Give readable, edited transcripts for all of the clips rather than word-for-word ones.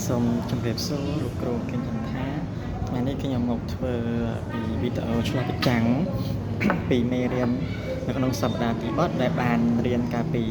សូមជម្រាបសួរលោកគ្រូគិនចន្ទថាថ្ងៃនេះខ្ញុំមកធ្វើពីវីដេអូឆ្លុះបញ្ចាំងពីមេរៀននៅក្នុងសប្តាហ៍ទី10ដែលបានរៀនកាលពី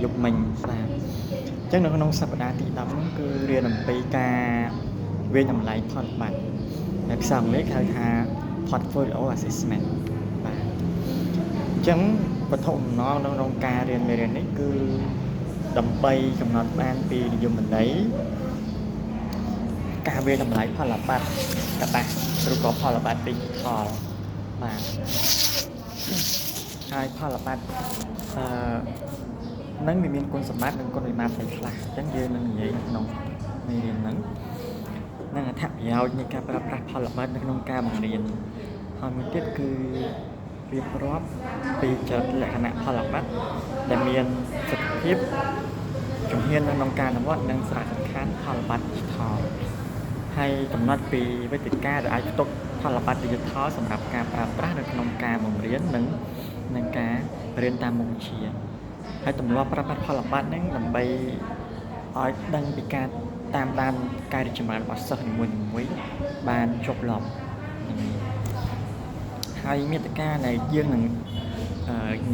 យប់មិញបាទអញ្ចឹងនៅក្នុងសប្តាហ៍ទី10ហ្នឹងគឺរៀនអំពីការវាយតម្លៃផលប័ត្រដែលភាសាអង់គ្លេសគេហៅថា portfolio assessment បាទអញ្ចឹងវត្ថុបំណងនៅក្នុងការរៀនមេរៀននេះគឺដើម្បីកំណត់បានពីនិយមន័យការវាយតម្លៃផលប័ត្រក្រដាសឬក៏ផលប័ត្រ digital បាទហើយផលប័ត្រអឺនឹងវាមានគុណសម្បត្តិនិងគុណវិបត្តិស្អីខ្លះអញ្ចឹងយើងនឹងនិយាយនៅក្នុងមេរៀនហ្នឹងនិងអត្ថប្រយោជន៍នៃការប្រើប្រាស់ផលប័ត្រនៅក្នុងការបង្រៀនហើយមួយទៀតគឺរៀបរាប់ពីចរិតលក្ខណៈផលប័ត្រដែលមានប្រសិទ្ធភាពជំហាននៅក្នុងការអនុវត្តនិងសារៈសំខាន់ផលប័ត្រ digital ហើយកំណត់ពីវេទិកាដែលអាចផ្ទុកផលប័ត្រ digital សម្រាប់ការប្រើប្រាស់នៅក្នុងការបង្រៀននិងការរៀនតាមមុខវិជ្ជាហើយទម្លាប់ប្រើប្រាស់ផលប័ត្រហ្នឹងដើម្បីឲ្យដឹងពីការតាមដានការរីកចម្រើនរបស់សិស្សនីមួយៗបានជាប់លាប់ហ្នឹងហើយមាតិកាដែលយើងនឹង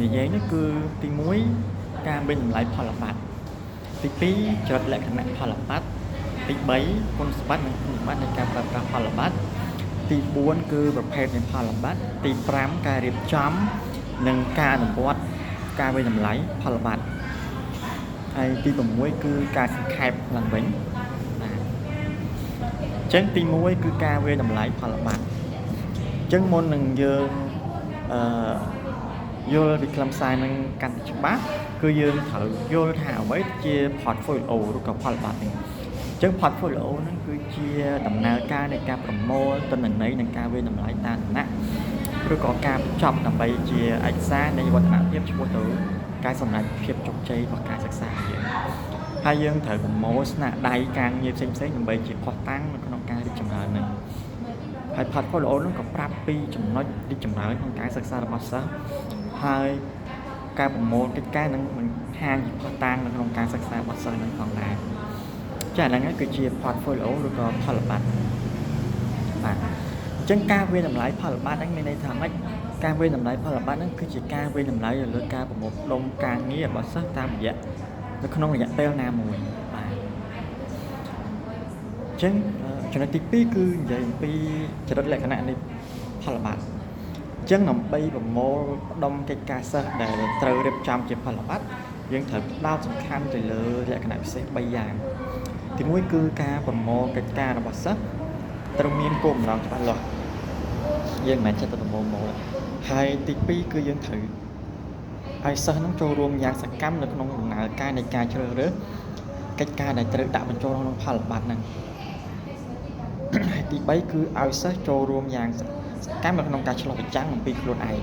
និយាយនេះគឺទី1ការវាយតម្លៃផលប័ត្រទី2ចរិតលក្ខណៈផលប័ត្រទី3គុណសម្បត្តិនិងគុណវិបត្តិនៃការប្រើប្រាស់ផលប័ត្រទី4គឺប្រភេទនៃផលប័ត្រទី5ការរៀបចំនិងការអនុវត្តការវាយតម្លៃផលប័ត្រហើយទី6គឺការសង្ខេបឡើងវិញបាទអញ្ចឹងទី1គឺការវាយតម្លៃផលប័ត្រអញ្ចឹងមុននឹងយើងអឺយល់ពីខ្លឹមសារនឹងកាន់តែច្បាស់គឺយើងត្រូវយល់ថាអ្វីជា portfolio ឬក៏ផលប័ត្រនេះអញ្ចឹង portfolio ហ្នឹងគឺជាដំណើរការនៃការប្រមូលទិន្នន័យនិងការវាយតម្លៃតាមឋានៈឬក៏ការបញ្ចប់ដើម្បីជាឯកសារនៃវឌ្ឍនភាពឆ្ពោះទៅការសម្រេចភាពជោគជ័យរបស់ការសិក្សាយើងហើយយើងត្រូវប្រមូលស្នាដៃការងារផ្សេងៗដើម្បីជាភស្តុតាងនៅក្នុងការរីកចម្រើនហ្នឹងហើយ portfolio ហ្នឹងក៏ប្រាប់ពីចំណុចរីកចម្រើនក្នុងការសិក្សារបស់សិស្សហើយការប្រមូលកិច្ចការនឹងបង្ហាញជាភស្តុតាងនៅក្នុងការសិក្សារបស់សិស្សនឹងផងដែរចាហ្នឹងហើយគឺជា portfolio ឬក៏ផលប័ត្របាទអញ្ចឹងការវាយតម្លៃផលប័ត្រហ្នឹងមានន័យថាម៉េចការវាយតម្លៃផលប័ត្រហ្នឹងគឺជាការវាយតម្លៃទៅលើការប្រមូលផ្ដុំការងាររបស់សិស្សតាមរយៈនៅក្នុងរយៈពេលណាមួយបាទអញ្ចឹងចំណុចទី2គឺនិយាយអំពីចរិតលក្ខណៈនៃផលប័ត្រអញ្ចឹងដើម្បីប្រមូលផ្ដុំកិច្ចការសិស្សដែលត្រូវរៀបចំជាផលប័ត្រយើងត្រូវផ្ដោតសំខាន់ទៅលើលក្ខណៈពិសេស3យ៉ាងទី1គឺការប្រមូលកិច្ចការរបស់សិស្សត្រូវមានគោលបំណងច្បាស់លាស់យើងមិនមែនចិត្តទៅប្រមូលមកហើយទី2គឺយើងត្រូវឲ្យសិស្សនឹងចូលរួមយ៉ាងសកម្មនៅក្នុងដំណើរការនៃការជ្រើសរើសកិច្ចការដែលត្រូវដាក់បញ្ចូលក្នុងផលប័ត្រហ្នឹងហើយទី3គឺឲ្យសិស្សចូលរួមយ៉ាងសកម្មនៅក្នុងការឆ្លុះបញ្ចាំងអំពីខ្លួនឯង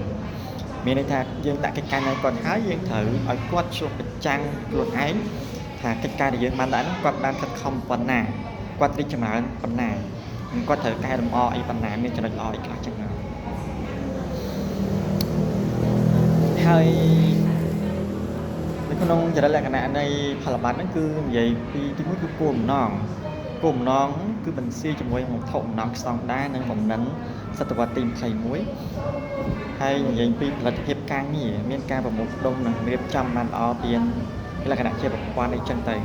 មានន័យថាយើងដាក់កិច្ចការឲ្យគាត់ហើយយើងត្រូវឲ្យគាត់ឆ្លុះបញ្ចាំងខ្លួនឯងថាកិច្ចការដែលយើងបានដាក់ហ្នឹងគាត់បានខិតខំប៉ុណ្ណាគាត់រីកចម្រើនប៉ុណ្ណានិងគាត់ត្រូវកែលម្អអីប៉ុណ្ណាមានចំណុចល្អអីខ្លះចឹងហើយហើយនៅក្នុងចរិតលក្ខណៈនៃផលប័ត្រហ្នឹងគឺនិយាយពីទី1គឺគោលបំណងគោលបំណងគឺបន្ទាយជាមួយនឹងវត្ថុបំណងស្តង់ដារនិងបំណិនសតវត្សទី21ហើយនិយាយពីផលិតភាពការងារមានការប្រមូលផ្ដុំនិងរៀបចំបានល្អពីលក្ខណៈជាប្រព័ន្ធអីចឹងទៅ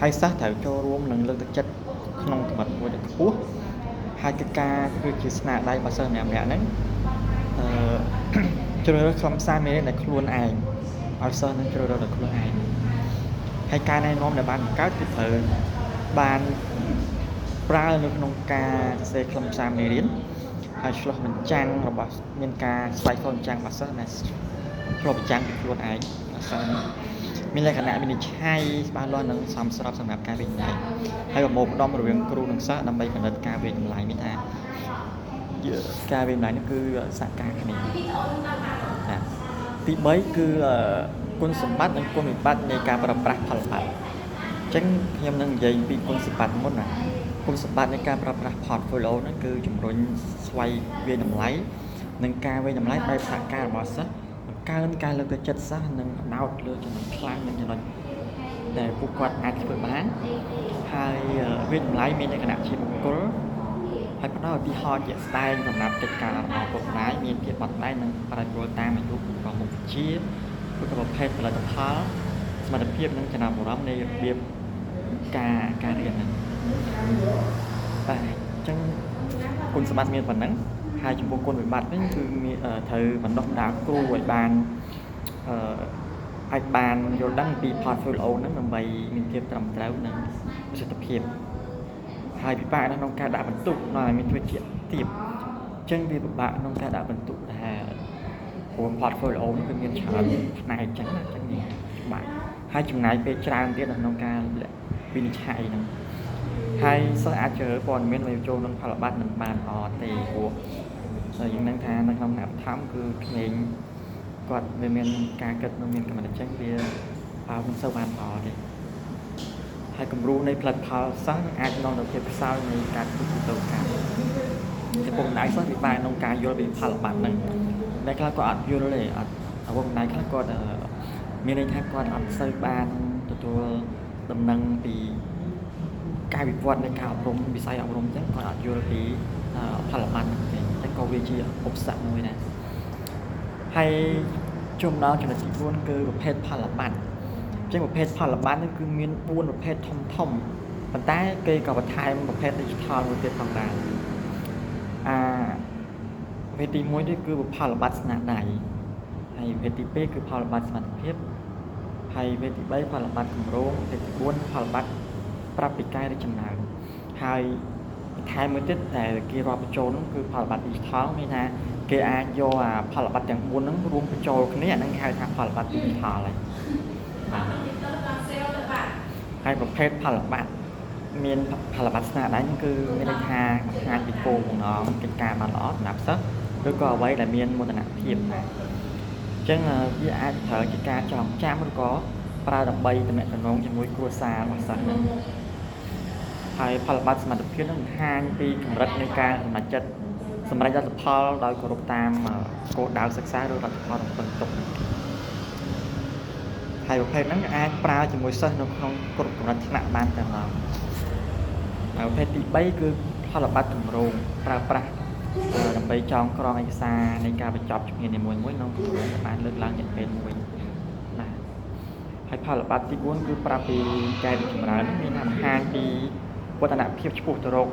ហើយសិស្សត្រូវចូលរួមនិងលើកទឹកចិត្តក្នុងកម្រិតមួយដែលខ្ពស់ហើយកិច្ចការគឺជាស្នាដៃរបស់សិស្សម្នាក់ៗហ្នឹងអឺជ្រើសរើសខ្លឹមសារមេរៀនដែលខ្លួនឯងឲ្យសិស្សនឹងជ្រើសរើសដោយខ្លួនឯងហើយការណែនាំដែលបានបង្កើតគឺត្រូវបានប្រើនៅក្នុងការសរសេរខ្លឹមសារមេរៀនហើយឆ្លុះបញ្ចាំងរបស់មានការស្វែងឆ្លុះបញ្ចាំងរបស់សិស្សដែលឆ្លុះបញ្ចាំងពីខ្លួនឯងសិស្សមានលក្ខណៈវិនិច្ឆ័យច្បាស់លាស់និងសមស្របសម្រាប់ការវាយតម្លៃហើយប្រមូលផ្ដុំរវាងគ្រូនិងសិស្សដើម្បីផលិតការវាយតម្លៃនេះថាការវាយតម្លៃនេះគឺសហការគ្នាចាទី3គឺគុណសម្បត្តិនិងគុណវិបត្តិនៃការប្រើប្រាស់ផលប័ត្រអញ្ចឹងខ្ញុំនឹងនិយាយពីគុណសម្បត្តិមុនណាគុណសម្បត្តិនៃការប្រើប្រាស់ portfolio ហ្នឹងគឺជំរុញស្វ័យវាយតម្លៃនិងការវាយតម្លៃបែបសហការរបស់សិស្សបង្កើនការលើកទឹកចិត្តសិស្សនិងផ្ដោតលើចំណុចខ្លាំងនិងចំណុចដែលពួកគាត់អាចធ្វើបានហ ហើយវាតម្លៃមានលក្ខណៈជាបុគ្គលហើយផ្ដល់ឧទាហរណ៍ជាក់ស្ដែងសម្រាប់កិច្ចការរបស់ឪពុកម្ដាយមានភាពបត់បែននិងប្រែប្រួលតាមអាយុរបស់មុខវិជ្ជាឬក៏ប្រភេទផលិតផលសមត្ថភាពនិងចំណាប់អារម្មណ៍នៃរបៀបការរៀនហ្នឹងបាទអញ្ចឹងគុណសម្បត្តិមានប៉ុណ្ណឹងហើយចំពោះគុណវិបត្តិវិញគឺមានត្រូវបណ្ដុះបណ្ដាលគ្រូឲ្យបានអឺអាចបានយល់ដឹងពី portfolio ហ្នឹងដើម្បីមានភាពត្រឹមត្រូវនិងប្រសិទ្ធភាពហើយពិបាកនៅក្នុងការដាក់បន្ទុកនៅឲ្យមានធ្វើជាទៀបអញ្ចឹងវាពិបាកក្នុងការដាក់បន្ទុកដែរព្រោះ portfolio ហ្នឹងវាមានច្រើនផ្នែកអញ្ចឹងណាអញ្ចឹងវាពិបាកហើយចំណាយពេលច្រើនទៀតនៅក្នុងការវិនិច្ឆ័យហ្នឹងហើយសិស្សអាចជ្រើសព័ត៌មានមកចូលក្នុងផលប័ត្រមិនបានល្អទេព្រោះយើងនឹងថានៅក្នុងថ្នាក់បឋមគឺក្មេងគាត់វាមានការគិតនិងមានកម្រិតអញ្ចឹងវាមិនសូវបានល្អទេហើយគំរូនៃផលិតផលសិស្សអាចនាំទៅភាពខ្សោយនៃការធ្វើទូទៅកម្មឪពុកម្ដាយសិស្សពិបាកក្នុងការយល់ពីផលប័ត្រហ្នឹងតែខ្លះគាត់អត់យល់ទេអត់ឪពុកម្ដាយខ្លះគាត់មានន័យថាគាត់អត់សូវបានទទួលដំណឹងពីការវិវត្តនៃការអប់រំវិស័យអប់រំអញ្ចឹងគាត់អត់យល់ពីផលប័ត្រហ្នឹងទេតែក៏វាជាឧបសគ្គមួយដែរហើយជុំដល់ចំណុចទី4គឺប្រភេទផលប័ត្រអញ្ចឹងប្រភេទផលប័ត្រនេះគឺមាន4ប្រភេទធំធំប៉ុន្តែគេក៏បន្ថែមប្រភេទ digital មួយទៀតផងដែរអាប្រភេទទី1នេះគឺផលប័ត្រស្នាដៃហើយប្រភេទទី2គឺផលប័ត្រសមត្ថភាពហើយប្រភេទទី3ផលប័ត្រគម្រោងប្រភេទទី4ផលប័ត្រប្រាប់ពីការរីកចម្រើនហើយបន្ថែមមួយទៀតដែលគេរាប់បញ្ចូលនោះគឺផលប័ត្រ digital មានថាគេអាចយកអាផលប័ត្រទាំង4ហ្នឹងរួមបញ្ចូលគ្នាអាហ្នឹងគេហៅថាផលប័ត្រ digital ហើយបាទហើយប្រភេទផលប័ត្រមានផលប័ត្រស្នាដៃហ្នឹងគឺមានន័យថាបង្ហាញពីគោលបំណងកិច្ចការបានល្អសម្រាប់សិស្សឬក៏អ្វីដែលមានមោទនភាពដែរអញ្ចឹងវាអាចប្រើជាការចងចាំឬក៏ប្រើដើម្បីទំនាក់ទំនងជាមួយគ្រួសាររបស់សិស្សហ្នឹងហើយផលប័ត្រសមត្ថភាពនឹងបង្ហាញពីកម្រិតនៃការសម្រេចចិត្តសម្រេចលទ្ធផលដោយគោរពតាមគោលដៅសិក្សាឬលទ្ធផលរំពឹងទុកហើយប្រភេទហ្នឹងអាចប្រើជាមួយសិស្សនៅក្នុងគ្រប់កម្រិតថ្នាក់បានតែម្ដងហើយប្រភេទទី3គឺផលប័ត្រគម្រោងប្រើប្រាស់ដើម្បីចងក្រងឯកសារនៃការបញ្ចប់ជំនាញនីមួយៗក្នុងគម្រោងដែលបានលើកឡើងរយៈពេលមួយបាទហើយផលប័ត្រទី4គឺប្រាប់ពីការរីកចម្រើនមានថាបង្ហាញពីវឌ្ឍនភាពឆ្ពោះទៅរក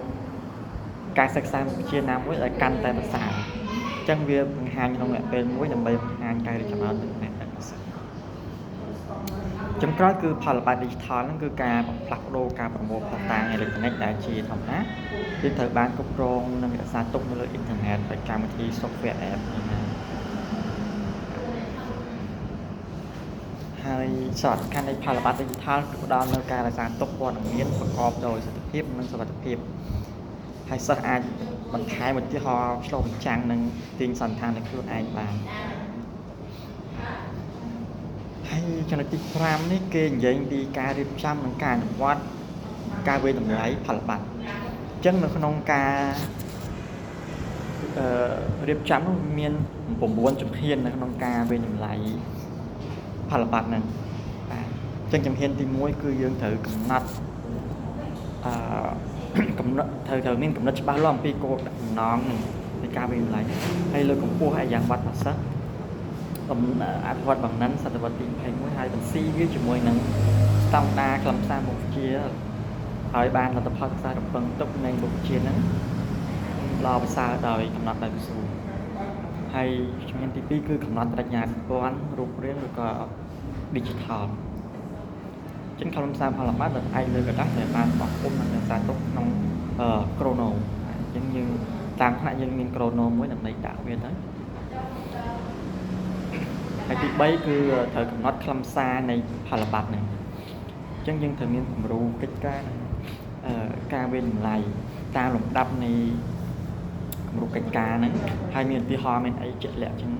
ការសិក្សាមុខវិជ្ជាណាមួយដែលកាន់តែប្រសើរអញ្ចឹងវាបង្ហាញក្នុងរយៈពេលមួយដើម្បីបង្ហាញការរីកចម្រើននៃផ្នែកសិក្សាចុងក្រោយគឺផលប័ត្រ digital ហ្នឹងគឺការបំផ្លាស់ប្ដូរការប្រមូលភស្តុតាងអេឡិចត្រូនិកដែលជាធម្មតាវាត្រូវបានគ្រប់គ្រងនិងរក្សាទុកនៅលើអ៊ីនធឺណិតដោយកម្មវិធី software app នេះណាហើយសារៈសំខាន់នៃផលប័ត្រ digital គឺផ្ដល់នូវការរក្សាទុកព័ត៌មានប្រកបដោយសុវត្ថិភាពនិងសុវត្ថិភាពហើយសិស្សអាចបន្ថែមឧទាហរណ៍ឆ្លុះបញ្ចាំងនិងទាញសន្តានដោយខ្លួនឯងបានហើយចំណុចទី5នេះគេនិយាយពីការរៀបចំនិងការអនុវត្តការវាយតម្លៃផលប័ត្រអញ្ចឹងនៅក្នុងការរៀបចំនោះមាន9ជំហាននៅក្នុងការវាយតម្លៃផលប័ត្រហ្នឹងបាទអញ្ចឹងជំហានទី1គឺយើងត្រូវកំណត់អឺកំណត់ត្រូវមានកំណត់ច្បាស់លាស់អំពីគោលបំណងនឹងនៃការវាយតម្លៃហើយលើកកម្ពស់ឯយ៉ាងវត្តរបស់សិស្សអភិវឌ្ឍបំណិនសតវត្សទី21ហើយបន្ស៊ីវាជាមួយនឹងស្តង់ដារខ្លឹមសារមុខវិជ្ជាហើយបានលទ្ធផលសិក្សារំពឹងទុកនៃមុខវិជ្ជាហ្នឹងល្អប្រសើរដោយកំណត់ដោយក្រសួងហើយជំហានទី2គឺកំណត់បញ្ញាពិព័ន្ធរូបរាងឬក៏ digital ចឹងខ្លឹមសារផលប័ត្រដែលផ្អែកលើក្រដាសដែលបានបោះពុម្ពនិងរក្សាទុកក្នុងក្រូណូអញ្ចឹងយើងតាមថ្នាក់យើងមានក្រូណូមួយដើម្បីដាក់វាទៅហើយទី3គឺត្រូវកំណត់ខ្លឹមសារនៃផលប័ត្រហ្នឹងអញ្ចឹងយើងត្រូវមានគំរូកិច្ចការនិងការវាយតម្លៃតាមលំដាប់នៃគំរូកិច្ចការហ្នឹងហើយមានឧទាហរណ៍មានអីជាក់លាក់អញ្ចឹង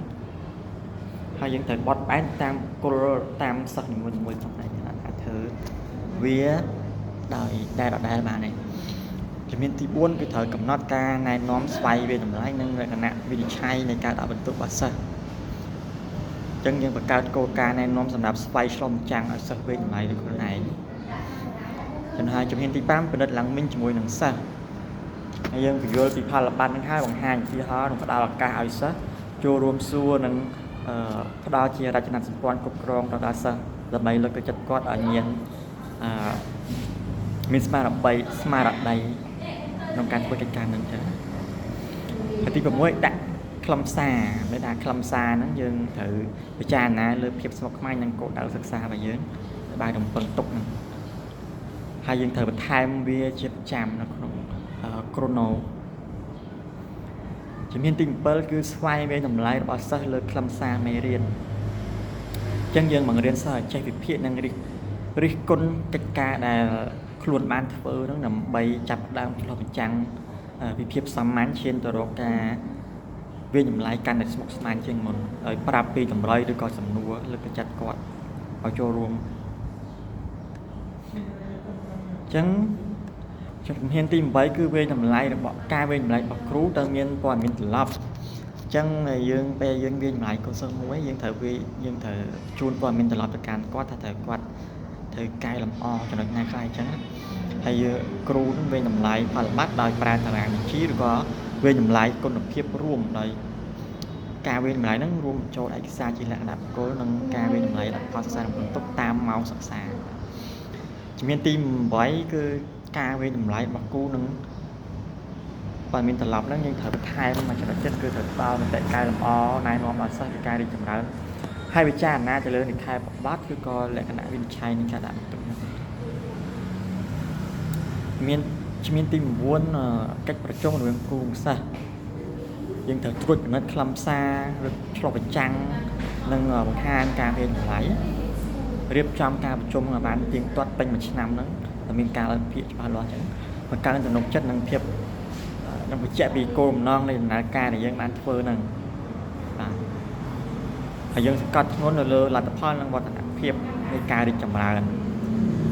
ហើយយើងត្រូវបត់បែនតាមគោលតាមសិស្សនីមួយៗផងដែរអាចធ្វើវាដោយដែលដដែលបានទេជំហានទី4គឺត្រូវកំណត់ការណែនាំស្វ័យវាយតម្លៃនិងលក្ខណៈវិនិច្ឆ័យនៃការដាក់បន្ទុករបស់សិស្សអញ្ចឹងយើងបង្កើតគោលការណ៍ណែនាំសម្រាប់ស្វ័យឆ្លុះបញ្ចាំងឲ្យសិស្សវាយតម្លៃដោយខ្លួនឯង ចំហើយជំហានទី5ពិនិត្យឡើងវិញជាមួយនឹងសិស្សហើយយើងពន្យល់ពីផលប័ត្រហ្នឹងហើយបង្ហាញឧទាហរណ៍និងផ្ដល់ឱកាសឲ្យសិស្សចូលរួមសួរនិងផ្ដល់ជារចនាសម្ព័ន្ធគ្រប់គ្រងទៅដល់សិស្សដើម្បីលើកទឹកចិត្តគាត់ឲ្យមានអឺមានស្មារតីស្មារតីក្នុងការធ្វើកិច្ចការហ្នឹងចឹងហើយទី6ដាក់ខ្លឹមសារមានថាខ្លឹមសារហ្នឹងយើងត្រូវពិចារណាលើភាពស្មុគស្មាញនិងគោលដៅសិក្សារបស់យើងដែលរំពឹងទុកហ្នឹងហើយយើងត្រូវបន្ថែមវាជាប្រចាំនៅក្នុង chrono ជំហានទី7គឺស្វែងរកតម្លៃរបស់សិស្សលើខ្លឹមសារមេរៀនអញ្ចឹងយើងបង្រៀនសិស្សឲ្យចេះវិភាគនិងរិះគន់កិច្ចការដែលខ្លួនបានធ្វើហ្នឹងដើម្បីចាប់ផ្ដើមឆ្លុះបញ្ចាំងវិភាគសាមញ្ញឈានទៅរកការវាយតម្លៃកាន់តែស្មុគស្មាញជាងមុនដោយប្រាប់ពីតម្រុយឬក៏សំណួរលើកទឹកចិត្តគាត់ឲ្យចូលរួមអញ្ចឹងជំហានទី8គឺវាយតម្លៃរបស់ការវាយតម្លៃរបស់គ្រូត្រូវមានព័ត៌មានត្រឡប់អញ្ចឹងយើងពេលយើងវាយតម្លៃកូនសិស្សមួយយើងត្រូវជូនព័ត៌មានត្រឡប់ទៅកាន់គាត់ថាត្រូវគាត់ត្រូវកែលម្អចំណុចណាខ្លះអញ្ចឹងហើយគ្រូនឹងវាយតម្លៃផលប័ត្រដោយប្រើតារាងបញ្ជីឬក៏វាយតម្លៃគុណភាពរួមដោយការវាយតម្លៃហ្នឹងរួមបញ្ចូលឯកសារជាលក្ខណៈបុគ្គលនិងការវាយតម្លៃលទ្ធផលសិក្សារំពឹងទុកតាមម៉ោងសិក្សាជំហានទី8គឺការវាយតម្លៃរបស់គ្រូនឹងបើមានត្រឡប់ហ្នឹងយើងត្រូវបន្ថែមមួយចំណុចទៀតគឺត្រូវផ្ដល់មតិកែលម្អណែនាំដល់សិស្សពីការរីកចម្រើនហើយពិចារណាទៅលើនិក្ខេបបទឬក៏លក្ខណៈវិនិច្ឆ័យនៃការដាក់បន្ទុកហ្នឹងមានជំហានទី9កិច្ចប្រជុំរវាងគ្រូនិងសិស្សយើងត្រូវត្រួតពិនិត្យខ្លឹមសារឬឆ្លុះបញ្ចាំងនិងបង្ហាញការវាយតម្លៃរៀបចំការប្រជុំឲ្យបានទៀងទាត់ពេញមួយឆ្នាំហ្នឹងតែមានការវិភាគច្បាស់លាស់អញ្ចឹងបង្កើនទំនុកចិត្តនិងភាពនឹងបញ្ជាក់ពីគោលបំណងនៃដំណើរការដែលយើងបានធ្វើហ្នឹងបាទហើយយើងសង្កត់ធ្ងន់នៅលើលទ្ធផលនិងវឌ្ឍនភាពនៃការរីកចម្រើន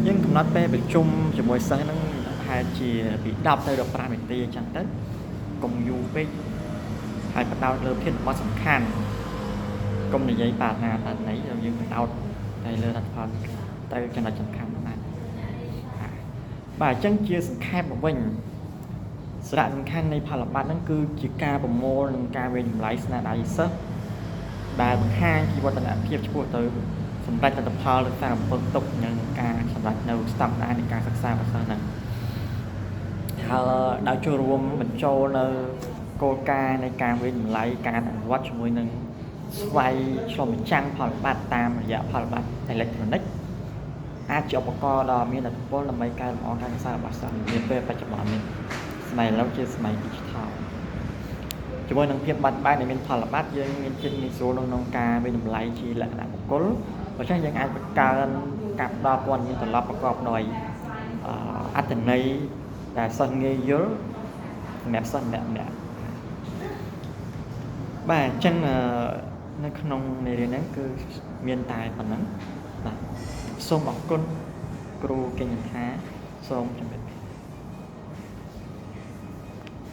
យើងកំណត់ពេលប្រជុំជាមួយសិស្សហ្នឹងប្រហែលជាពី10ទៅ15នាទីអញ្ចឹងទៅកុំយូរពេកហើយផ្ដោតលើធាតុបទសំខាន់កុំនិយាយបាតណាបាតណីយើងផ្ដោតតែលើលទ្ធផលទៅចំណុចសំខាន់បាទបាទអញ្ចឹងជាសង្ខេបមកវិញសារៈសំខាន់នៃផលប័ត្រហ្នឹងគឺជាការប្រមូលនិងការវាយតម្លៃស្នាដៃសិស្សដែលបង្ហាញពីវឌ្ឍនភាពឆ្ពោះទៅសម្រេចលទ្ធផលឬការរំពឹងទុកនិងការសម្រេចនៅស្តង់ដារនៃការសិក្សារបស់សិស្សហ្នឹងហើយដោយចូលរួមបញ្ចូលនៅគោលការណ៍នៃការវាយតម្លៃការអនុវត្តជាមួយនឹងស្វ័យឆ្លុះបញ្ចាំងផលប័ត្រតាមរយៈផលប័ត្រអេឡិចត្រូនិកអាចជាឧបករណ៍ដ៏មានឥទ្ធិពលដើម្បីកែលម្អការសិក្សារបស់សិស្សនាពេលបច្ចុប្បន្ននេះសម័យឥឡូវជាសម័យ Digital ជាមួយនឹងភាពបាត់បែនដែលមានផលប័ត្រយើងមានចិត្តងាយស្រួលក្នុងការវាយតម្លៃជាលក្ខណៈបុគ្គលដូច្នេះយើងអាចបង្កើនការផ្ដល់ព័ត៌មានត្រឡប់ប្រកបដោយអត្ថន័យដែលសិស្សងាយយល់សម្រាប់សិស្សម្នាក់ៗបាទអញ្ចឹងនៅក្នុងមេរៀនហ្នឹងគឺមានតែប៉ុណ្ណឹងបាទសូមអរគុណគ្រូកញ្ញាថាសូមជម្រាប